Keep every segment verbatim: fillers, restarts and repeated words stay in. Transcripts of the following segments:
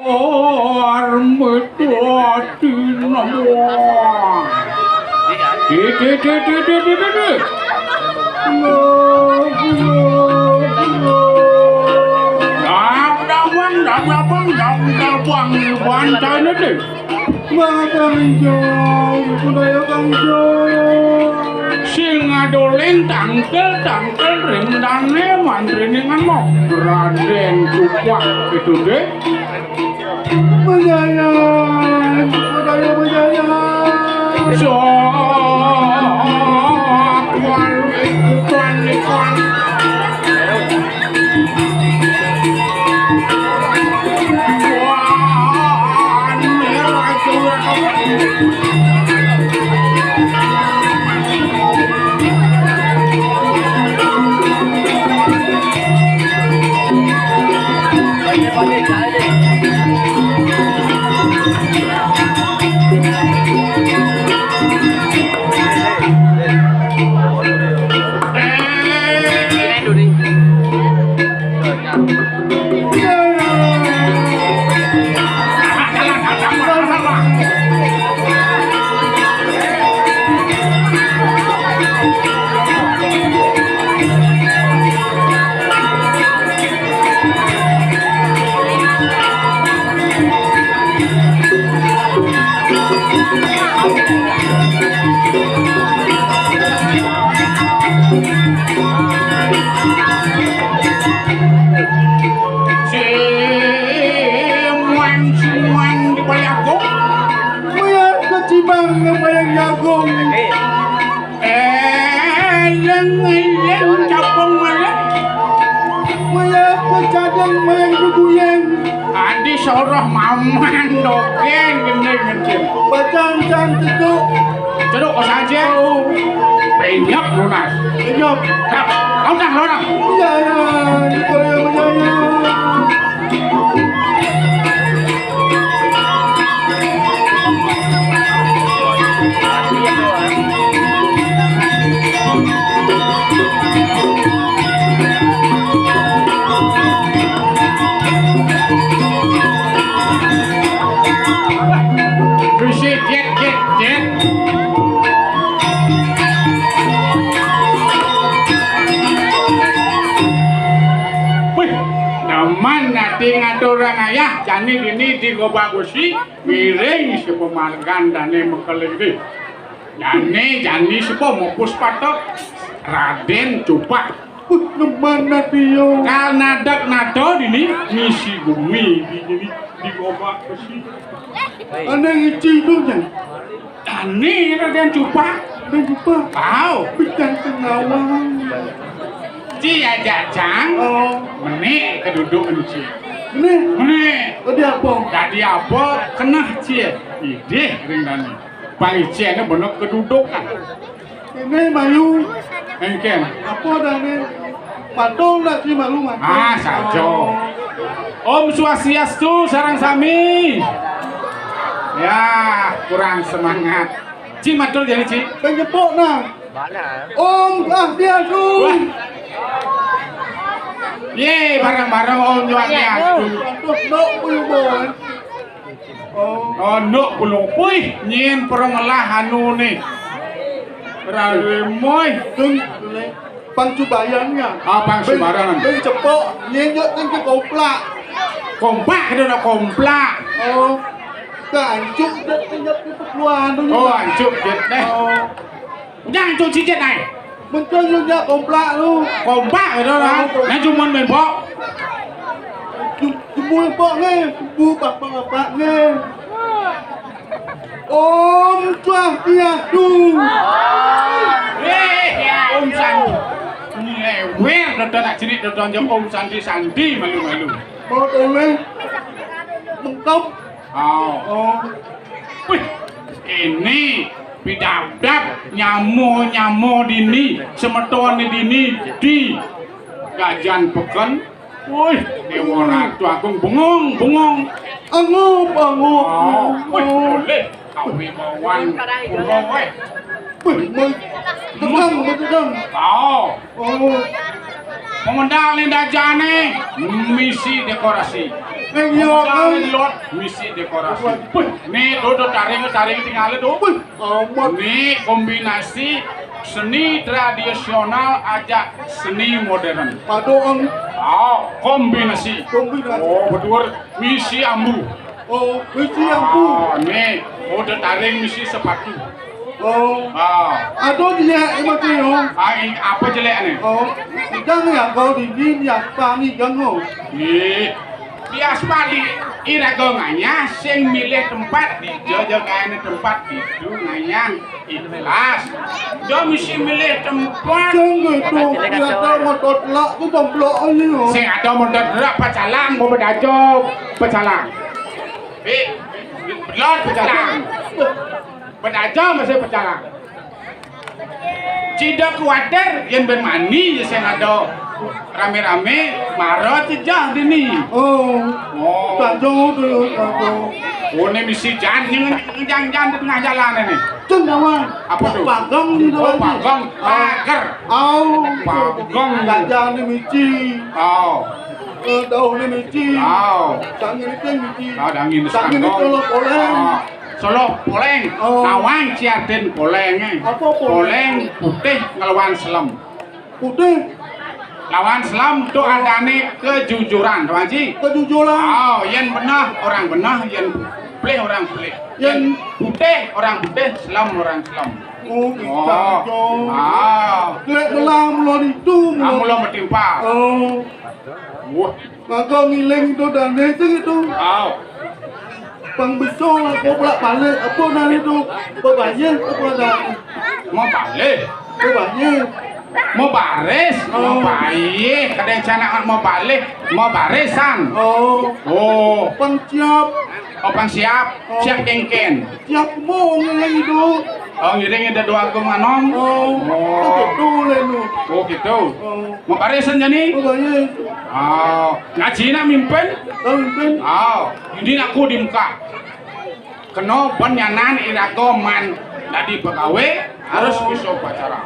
Armut wati namo. Di, di, di, di, di, di, di, di. Dam, dam, bang, dam, dam, bang, dam, dam, bang, bantane, di. Wah, Kang Jong, budaya Kang Jong. Sing ngadolin tangkel-tangkel ring dane mantrining Anok. Raden Tupak itu, di. Majayan, budaya Majayan. Sok, wan, wan, wan. Wan, wan. Semuan, semuan di Balai Agung. Maya kecimang, maya jagung. Eleng, eleng, capung malem. Maya kecadeng, maya geguyeng. Adi soroh maman dogen, gendeng, gendeng. Bacang, cang, ceduk. Ceduk, kok saja. Penyok lunas. Penyok. Nah, lonang, lonang. Iya, iya, iya, iya, iya. Berisik, jet, jet, jet. Wih, demen ati ngaturang ayah, jani dini di Gobak Besi, ngiring si pamargan dane mekel iki. Jani, jani sapa mupus patok? Raden Cupak. Wah, demen ati ya. Kal nadek nado dini ngisi gumi di, di, di Gobak Besi. Ana ngisi dong, Jan. Dani Raden Cupak. Raden Cupak. Tau. Bidang Tengawang. Ci ajak cang. Oh. Meni kedudukan ci. Meni? Meni. Dadi apa? Dadi apa? Keneh ci. Idih ring dani. Pang icene bener kedudukan. Ini mayu. Engken. Apa dane? Patung nak ci malu mati. Ah, saja. Om Swastiastu sareng sami. Ya, kurang semangat. Ci matur jani, Ci. Penyepuk nah. Om Swastiastu. Wah. Ye, bareng-bareng Om Swastiastu. Aduh, nok puyuh boy. Oh. Oh, nduk pulung. Wih, nyin permelah anu nih. Rawe moy. Tung, pang cubayan ya. Ah, pang cubayan. Tung cepok, nyin yo tung ke komplak. Kompak, kita nak komplak. Oh. Kancuk, dah, dah, dah, keluar dulu. Oh, ancuk, jet deh. Oh. Jangan cuci jet, ai. Betul lu nyak komplak lu. Kompak gitu lah. Nah, cuman main pok. Cuma pok ni, bu bapak-bapak ni. Om cuah piah tu. Eh, Om Sandi. Lewer, dada nak jerit, dada aja Om Sandi, Sandi, malu-malu. Mau toleh. Mengkop. Oh. Oh. Wih, ini pidabdab nyamo-nyamo dini, semetone dini di Gajan Peken. Wih, Dewa Ratu Agung bengong, bengong. Angup, angup. Oh, wih, boleh. Kawibawan kula, weh. Wih, wih. Tegang, tegang. Oh. Oh. Pemedal né dajané misi dekorasi. Ning iya, pemedal né Kang. Lot misi dekorasi. Wih, né to, to taring, taring tingalé to. Wih, amat. Né kombinasi seni tradisional ajak seni modern. Paduan. Oh, kombinasi. Kombinasi. Oh, betul. Misi ambu. Oh, misi ambu. Oh, né. Oh, to taring misi sepatu. Oh. Ah. Ada jelék emang tu, yo. Ah, i-, apa jelékné? Oh, jangan ya kau dingin ya, pangi jangan. Ih, biasa di iraga ngayah sing milih tempat di jajakan tempat itu ngayah ikhlas. Dia mesti milih tempat. Jangan tu, biasa motor telak tu templok aja, yo. Sing ada motor telak pacalang, mau berdaja pacalang. Bi, belon pacalang. Pedagang masih pecalang. Cida kuatir yén ben mani ya sing ada ramé-ramé mara cejah dini. Oh. Oh. Tanjung dulu, tanjung. Oh, né misi jan, nyang ngejang-jang di tengah jalan ini. Cun lawan. Apa tu? Pagang di dalam. Oh, pagang. Ah. Pagar. Oh. Pagang. Gajah ni misi. Oh. Eh, dauh ni misi. Oh. Tangan ni misi. Ah, dangin. Tangan ni sandong. Tolong oleh. Ah. Soloh poléng, oh. Lawan ciatin poléng, eh. Apa poléng? Poléng putih ngelawan selem. Putih? Lawan selem tu adané kejujuran, Tuan Haji. Kejujuran. Oh, yén beneh orang beneh, yén pelih orang pelih. Yén putih orang putih, selem orang selem. Oh, bisa. Oh. Ah. Kelek belah mula itu, ah, mula. Mula bertimpal. Oh. Wah. Maka ngiling tu dané sing itu. Au. Pang bisa aku bolak-balik apa dané tu? Bebayar apa dané? Mau balik. Bebayar. Mau baris, oh. Mau baik. Kadang canak mau balik, mau barisan. Oh. Oh. Pang siap. Oh, pang siap. Oh. Siap kéngkén. Siap mau ngiling itu. Oh, ngiring ada dua agung anom. Oh. Oh. Begitu lenu. Oh, gitu. Oh. Mau barisan jani? Oh, baik. Oh. Ngaji nak mimpin? Nak mimpin. Oh, ini aku di muka. Kena penyanan iraga man dadi pegawai harus bisa upacara.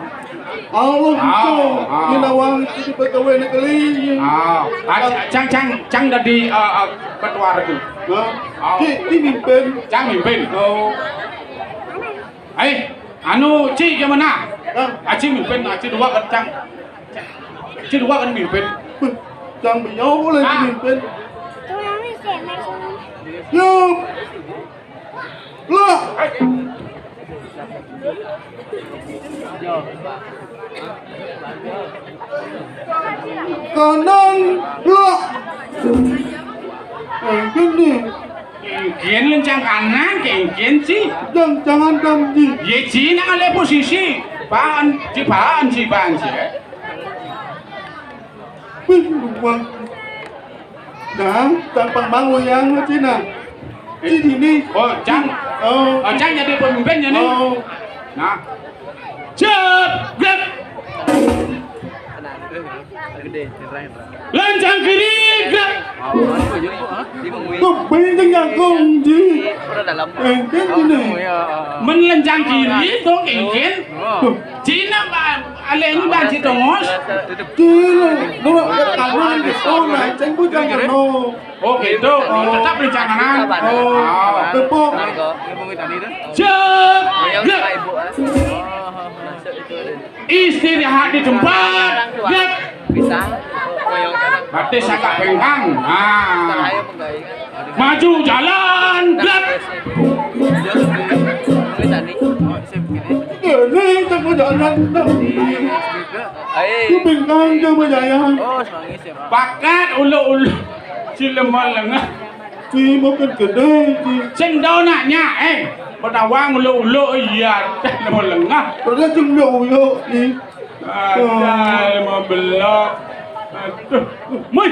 Allah bisa. Ah. Ini nawang jadi pegawai negeri. Ah, ah, cang, cang, cang dadi, eh, eh, ketua regu. Nah, ah. Cik, ini mimpin. Cang mimpin. Oh. Eh, anu, Ci gimana? Hah? Aci mimpin, Aci dua kencang. Aci dua kan mimpin. Beuh, cang beliau boleh mimpin. Yup. Lah. Kanan, lah. Eh, gini. Kéngkén lencang kanan, kéngkén, Ci. Jangan, jangan, Ci. Yé, Ci, nak alih posisi. Paan, Ci, paan, Ci, paan, Ci. Wih, lupa. Nah, tampang bangun yang Ci, nah. Ci, ini. Oh, Cang. Oh. Oh, Cang jadi pemimpinnya nih. Oh. Nah. Cep, gerak. Lencang kiri, gerak. Tuh, benteng jagung, Ji. Benteng gini. Men lencang kiri, tuh, kéngkén. Tuh. Cina, Mbak, alé ini Mbak Ci Tongos. Kiri, lu ke kanan, ke sana, ceng bujang keno. Oh, gitu. Tetap lencang kanan. Oh, tepuk. Cep, gerak. Istirahat di tempat. Gap. Batis agak bengkang. Nah. Maju jalan. Gap. Ini tak mau jalan. Itu bengkang dia mau jalan. Pakat ulu-ulu. Ci lemah lengah. Ci makan kedai, Ci. Sing dau nak nyak, eh. Petawang ulu-ulu, iya. Lemah lengah. Padahal cuma ulu-ulu, Ci. Ada lemah belok. Aduh. Mui.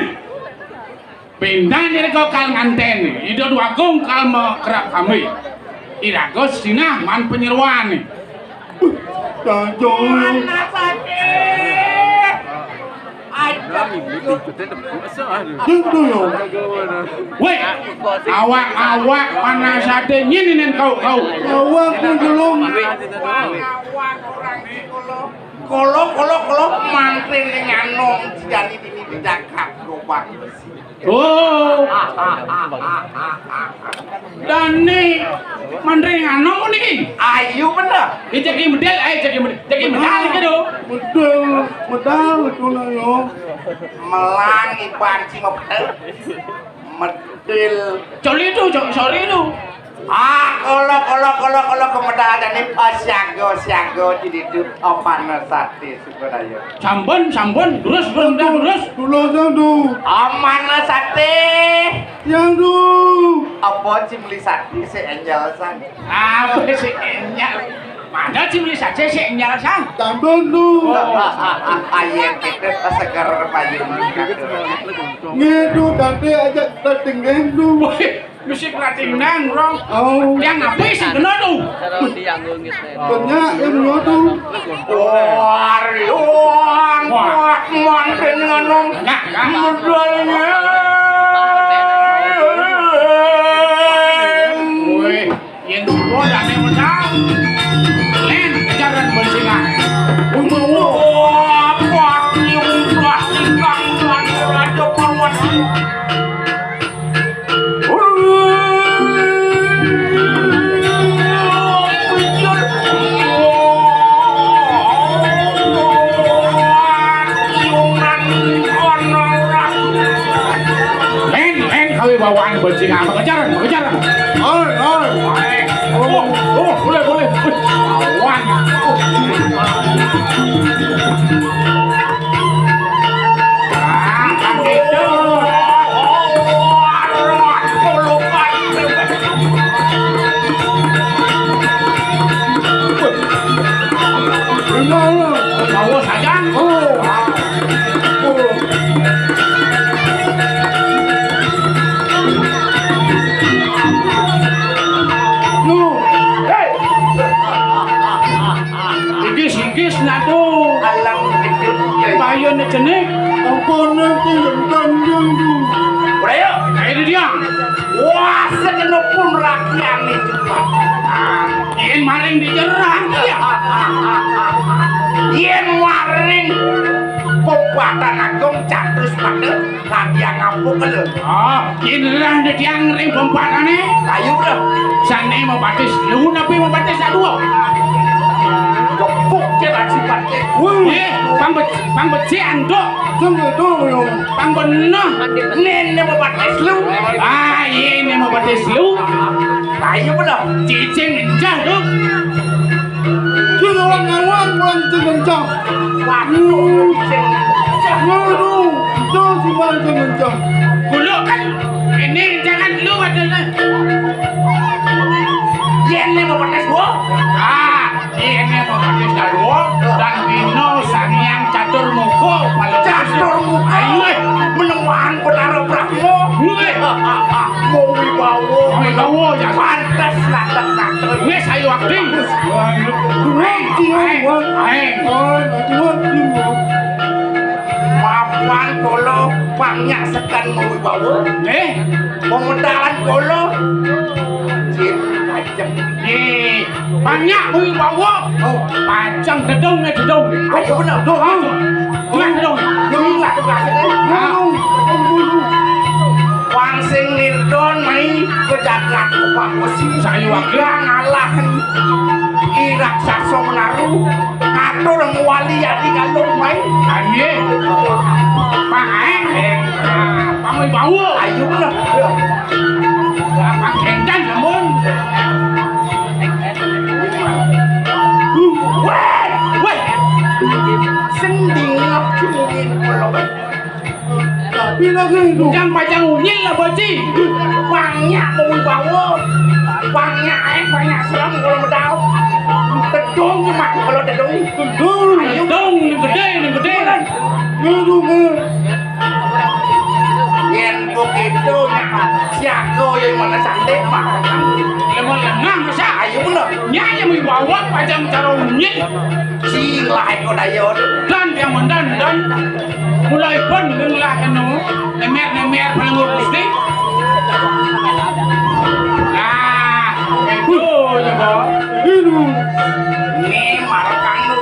Pindah ni kau kal nganten. Ida dua agung kal mau kerap kami. Iraga sinah man penyeruan ni. Tajung. Mana sakit? Aduh. Gitu ya. Weh, awak-awak panas hati nyini nen kau, kau. Awak ni gelung. Awak orang ni gelung. Kala, kala, kala mantri ning anom jani dini didakak gobang besi. Oh. Dani mantri ning anom niki. Ayu bener. Iki jagi medal, ae jagi medal. Jagi medal iki lho. Medal, medal itu lah yo. Melang iban si mepet. Medil. Coli itu, cok, sorry itu. Ah, kala, kala, kala, kala kemedal dani pas siaga, siaga di ditu opana sate Sukodaya. Sampun, sampun, terus, terus, terus. Terus yang tu. Opana sate. Yang tu. Apa si meli sate si Angel san? Apa si Angel? Mana si meli sate si Angel san? Sampun tu. Ayen kita seger payung. Ngedu tante aja tertinggal tu. Wih, mesti perhatiin nang, bro. Oh. Yang apa sih kena tu? Banyak yang kena tu. Warion, wah, manten ngono. Nah, nah. Modalnya. Wih, yang dua dan yang menang. Len, jaran bersinar. Untuk apa? Yang udah tinggal, yang ada kawan. Len, len, kawibawaan bajingan, mengejar, mengejar. Oi, oi. Oh, oh, boleh, boleh. Wih, lawan. Bawa saja. Iki sikis nak tu. Alang gedut. Payune jenik. Apa nanti yang kandung tu? Udah yuk. Nah, ini dia. Wah, segenepun rakyat nih cuma. Yen maring dicerang iya. Yen maring pembatan agung catus pada lagi yang ngampuk lho. Oh, yen ora ndedhiang ring bompatane. Ayo, Bro. Sane mau patis lu napi mau patis sak dua? Kepuk cek lagi patis. Wih, pang becik, pang becik anduk. Sing itu yo. Pang bener. Nene mau patis lu. Ah, iya, ini mau patis lu. Ayo, Bro. Cicing enjah, Dok. Ki lawan-lawan, lawan kencang. Waduh, kencang. Waduh, itu cuma kencang. Kulo kan ini jangan lu adalah. Yen ini mau pakai gua. Ah, ini mau pakai gua. Dan Bino Sangyang Catur Muka, paling catur muka. Ayo, eh, menemuan Betara Brahma. Wih. Mau wibawa. Mau wibawa, ya. Pantes nak tak tak. Wis, ayo akting. Aeng, aeng, aeng. Mapan kula panyak sekan mawibawa. Eh? Pemedalan kula. Cil ajeng. Eh, panyak mawibawa. Oh. Pacang dedung, eh, dedung. Ayo, bener. Dedung, ayo. Dedung, dedung. Dedung, dedung. Ah. Wong sing nirton mai ke jagat Kupang Besi. Saya wakil. Ngalah. I raksasa menaru ngatur ngwali adi kalung main. Aye. Pak Aeng. Pak Wibawa. Ayo bener. Pak Kendan namun. Weh, weh. Sending ngap cungin kula. Tapi lagi itu. Yang pacang unyil lah, Boci. Panyak mau bawa. Panyak ae, panyak seram kalau medal. Tedung cuma kalau tedung. Tedung. Tedung, yang gede, yang gede. Tedung, eh. Yen begitu, nyak siaga yang mana cantik, Pak. Lemah-lemah, masa? Ayo, bener. Nyak yang mau bawa, pacang cara unyil. Sing lah, eko daya tu. Dan yang mendan, dan. Mulai pun ngelah anu, nemer-nemer pelenggur Gusti. Nah, itu ya, Bos. Ini marakang lu.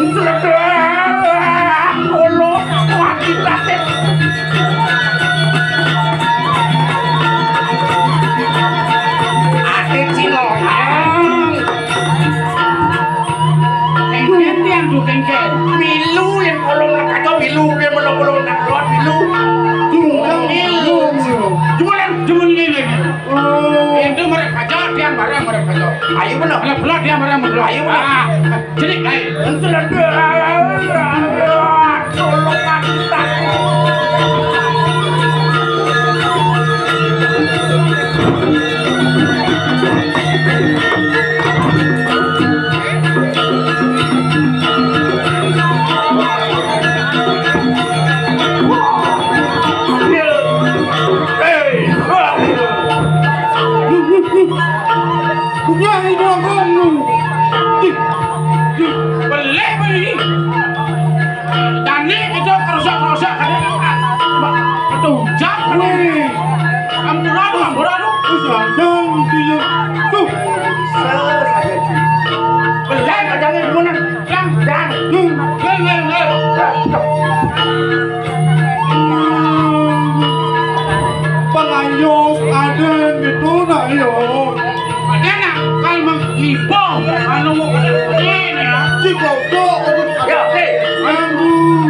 Seledak, kolo, wati, tatit. Ati cilongang. Kengken tiang tu, kengken. Milu yang kolo nak kacau, milu yang kolo nak kuat, milu. Milu. Jualan, jualan ini. Oh. Itu mereka kacau, tiang barang mereka kacau. Ayo, benar. Belah-belah tiang barang belah. Ayo, benar. Ah. Jadi, ai. Hei. Nyai doang kamu. Di, di. Belek beli. Tani itu kerusak-kerusak. Itu hujan. Wih. Ampura tu, ampura tu. Jangan dia. Tuh. Belek, jangan gimana. Yang, yang. Tuh. Belek, belek, belek. Pengayos ada gitu nak yo. Ada nak kalau menghibur, kalau mau ini ya. Si goblok. Ya, hei. Aduh.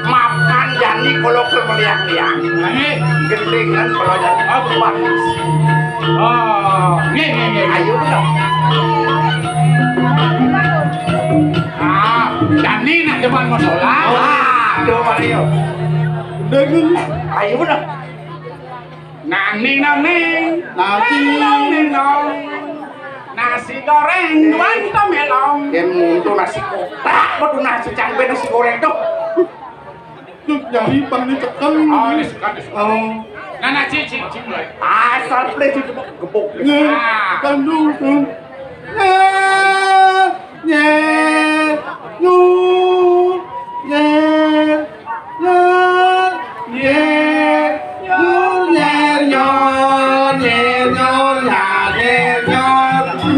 Maafkan Jani kalau kemeliak-liak. Ini. Gendingan kalau Jani. Apa? Oh, ini, ini, ini. Ayo dong. Ah, Jani nak depan masalah. Ah, aduh, Mario. Ayo dong. Nani, nani. Nasi. Nani, nani. Nasi goreng, duan temelong. Yen mutu nasi kotak, metu nasi campur nasi goreng tuh. Tuh, jadi pang dicekel. Oh, dicekel, dicekel. Oh. Nah, nah, ci, ci, ci, mulai. Asal play ci gebuk. Nih, ah. Bandung tuh. Nih, nih, yu, nih. Nyer, nyer, nyor, nyer, nyor, nyer, nyor, nyer, nyor,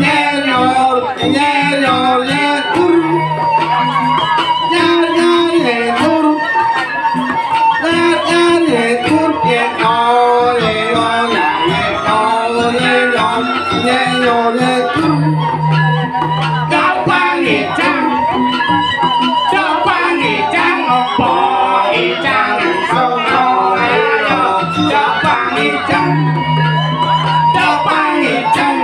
nyer, nyor, nyer, nyor, nyer, nyor, nyer, nyor, nyer, nyor. Nyer, nyer, nyer, nyor. Nyer, nyer, nyer, nyor, nyer, nyor, nyer, nyor, nyer, nyor, nyer, nyor, nyer, nyor, nyer, nyor. Dapang icang, dapang icang, opo icang, sopo ayo, dapang icang, dapang icang,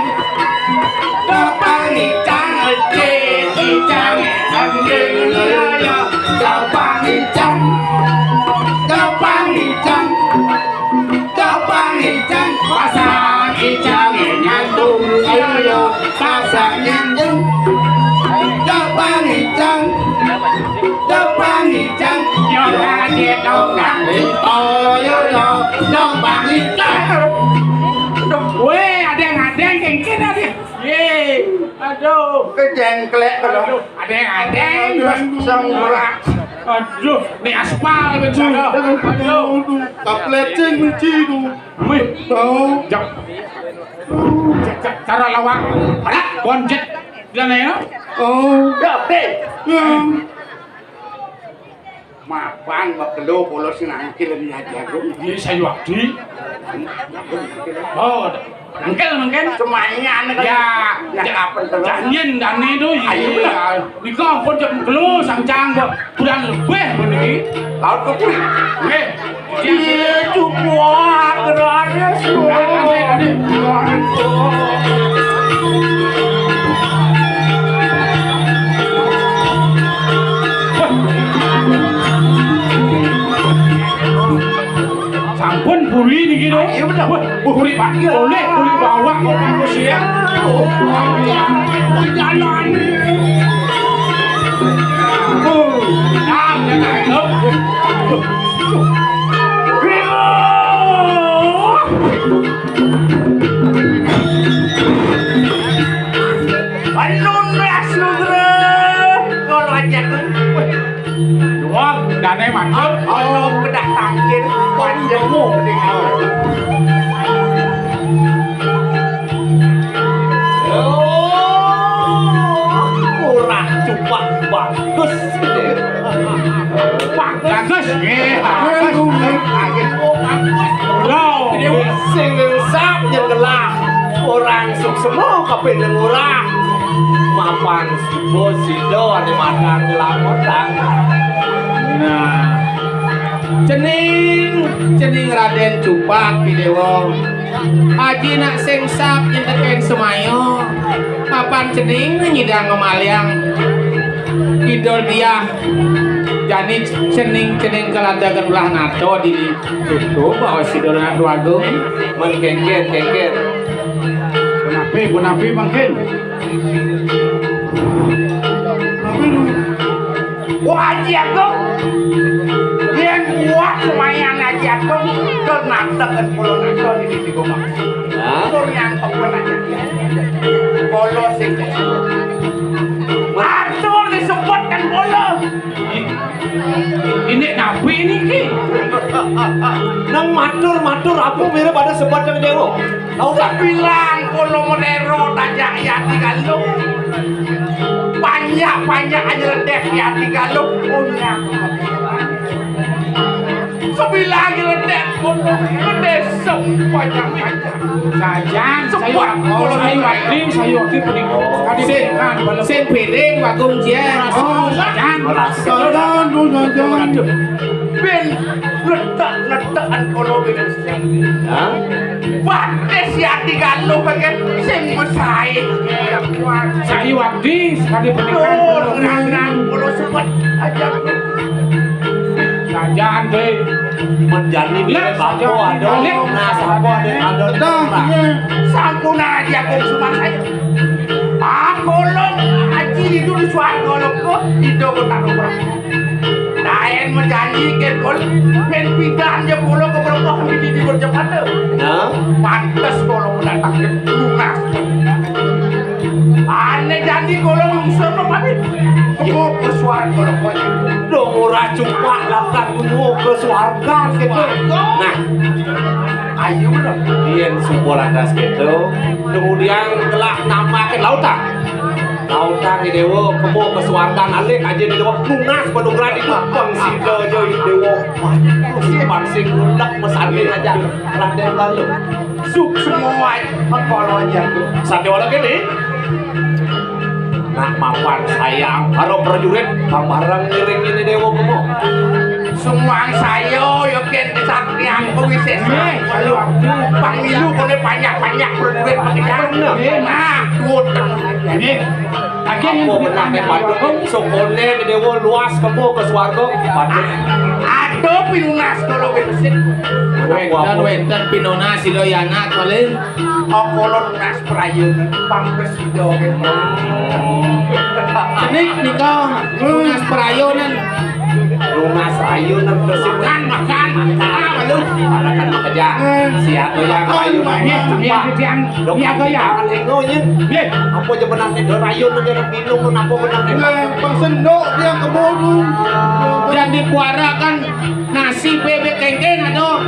dapang icang, ecek icang, sanding ayo, dapang icang, dapang icang. Dapang icang, pasang icang, nyantung, ayo, yo, pasang nyantung. Dapang icang, dapang icang, yo, aja dong, ngantuk, oh, yo, yo, dapang icang. Weh, ada yang ada yang kengken ada. Ye, aduh. Kejengklek kalau. Aduh, ada yang ada yang. Aduh, sang murah. Aduh, ini aspal bencana. Aduh. Kaplecing biji tu. Wih. Tahu. Jap. Ca-, ca-, cara lawak. Parak, bonjet. Jangan ya. Oh. Ya, be. Ya. Mapan, Pak Gelo, kula sing nangkil ini aja, Gung. Iya, saya waktu. Oh, nangkil mungkin. Semuanya, anu, kan. Ya, ya, ya, apa, terus? Janjian, Dani itu, iya. Ayo, bener. Nika ampun, jam gelo, sang cang, kok kurang lebih, meniki. Laut ke kulit. Nggih. Iya, cukup, gerane, sampun buri niki lho. Iya, bener. Wah, buri Pak. Oleh, buri bawah kok Pak Gus ya. Jalan. Oh, nah, nah, nah. Alun ras nugra. Kalau aja tuh. Wah, dane mantap. Oh, kedah tangkil. Panjemu. Oh, murah cupak bagus. Bagus. Nggih, bagus. Bagus. Lho, sing sap nyegelah. Orang suksma kapining ora. Mapan suba sida ane madang nglamun tangan. Nah. Cening, cening Raden Cupak, Dewa. Aji nak sing sap nyentekin semaya. Mapan cening nyidang ngemaliang Ida Diah. Jani cening-cening kaladaken ulah nata dini tutup bawa sida nak dwagung. Men kengken, kengken. Punapi, punapi mangkin. Wah, Aji Agung. Yen kuat semayan Aji Agung, ke nanteken pulau nata dini di gomang. Hah? Tur nyangkep aja. Pulau sing Arthur disebutkan pulau. Ini nabi ini ki. Nang matur-matur apa mirip pada sebab yang dewa. Tahu tak? Bilang kalau menero tajak ya tiga lu. Panjak-panjak aja ledek ya tiga lu. Punya. Sebilang ledek kono. Ledek sepanjang-panjang. Sajan, sebuah saya wakil, saya wakil pening. Sing, sing piring wagung jen. Oh, sajan. Sajan, sajan. Ben letak-letakan kono ben. Hah? Batis ya tiga lu bagian sing mesai. Saya wakil sekali pernikahan. Tuh, nang kono sebut aja. Sajan, deh. Menjadi dia bako ada. Nah, sapa ada ada. Dah, iya. Sampun aja aku suman saya. Aku lo aji itu di suarga lo kok. Itu kota rumah. Lain menjanji ke pol, pen pidan je polo ke berubah di di berjepata. Nah, pantes kalau mendatang ke lunas. Ane janji kalau lungsur no mati. Kok bersuara kalau kau. Dong ora Cupak lakukan guru ke swarga gitu. Nah, ayo dong. Yen supo lantas gitu. Kemudian telah nampakin lautan. Lautan di dewa kemo ke swarga alik aja di dewa tunas panugrahan itu. Bang sida aja di dewa. Wah, si bang sing ngulek mesane aja. Raden lalu. Suk semua kepala aja. Satewala kene. Nak mapan sayang para prajurit bareng ngiring ini dewa kemo. Semua saya yo ken kesaktian kuwi sesuk. Ayo, Bang Milu kene banyak-banyak prajurit pakai. Nah, tuh. Ini. Agen apa menang nek Bandung? Sokone dewa luas kemo ke swarga. Bandung. Aduh pinunas kalau bensin. Wenten, wenten pinunas sida yana kali. Okolo lunas prayonan, pang presida. Cenik nika lunas prayonan. Lunas prayonan presida. Makan, makan, makan. Ah, lalu. Makan makejang. Siapa yang payu? Iya, iya, iya, iya, iya, iya. Apa aja menang nek rayonan dia minum apa menang nek. Bang sendok dia keburu. Yang dikuarakan nasi bebek kengkeng ada.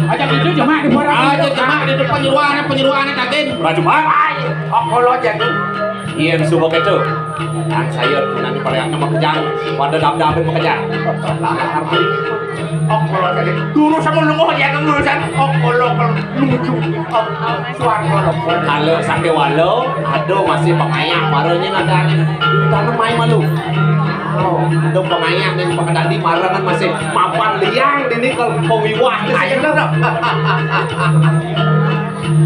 Aja gitu cuma di orang. Aja cuma di depan penyeruan, penyeruan kaget. Baju apa? Okolo aja tuh. Iya suka gitu. Kan saya tuh nanti pada yang makejang, pada dam-damin makejang. Okolo aja. Dulu sama lu mau aja dulu san. Okolo kalau lucu. Suar kalau. Kalau sampai walau, aduh masih pengayak barunya ada. Tanam main malu. Oh, ada pengayak yang pakai tadi marah kan masih mapan liang ini kalau pewiwah. Ayo dong.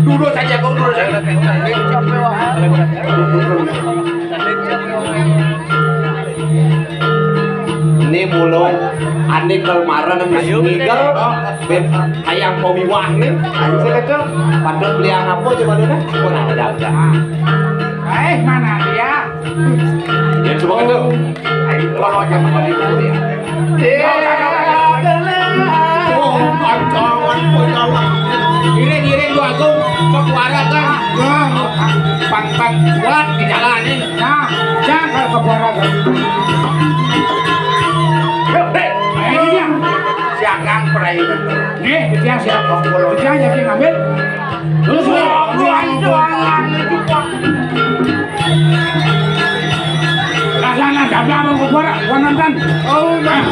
Dulu saja kau dulu saja. Ini mulu ane kelmaran ngigel ben ayam pewiwah nih. Ayo saya kata pada beli apa coba dulu. Kurang ada. Eh, mana dia? Ya coba kata. Ayo kalau aja makan itu ya. Iring-iring dua agung kekuarakan. Pang-pang kuat di jalan ini. Nah, jangan kekuarakan. Hei, ini dia. Siakan perairan. Nih, dia siap. Kalau dia yang ngambil. Terus, wah, wah, wah, wah. Lah, lah, lah, dah, dah, mau gua, gua nonton. Oh, nah.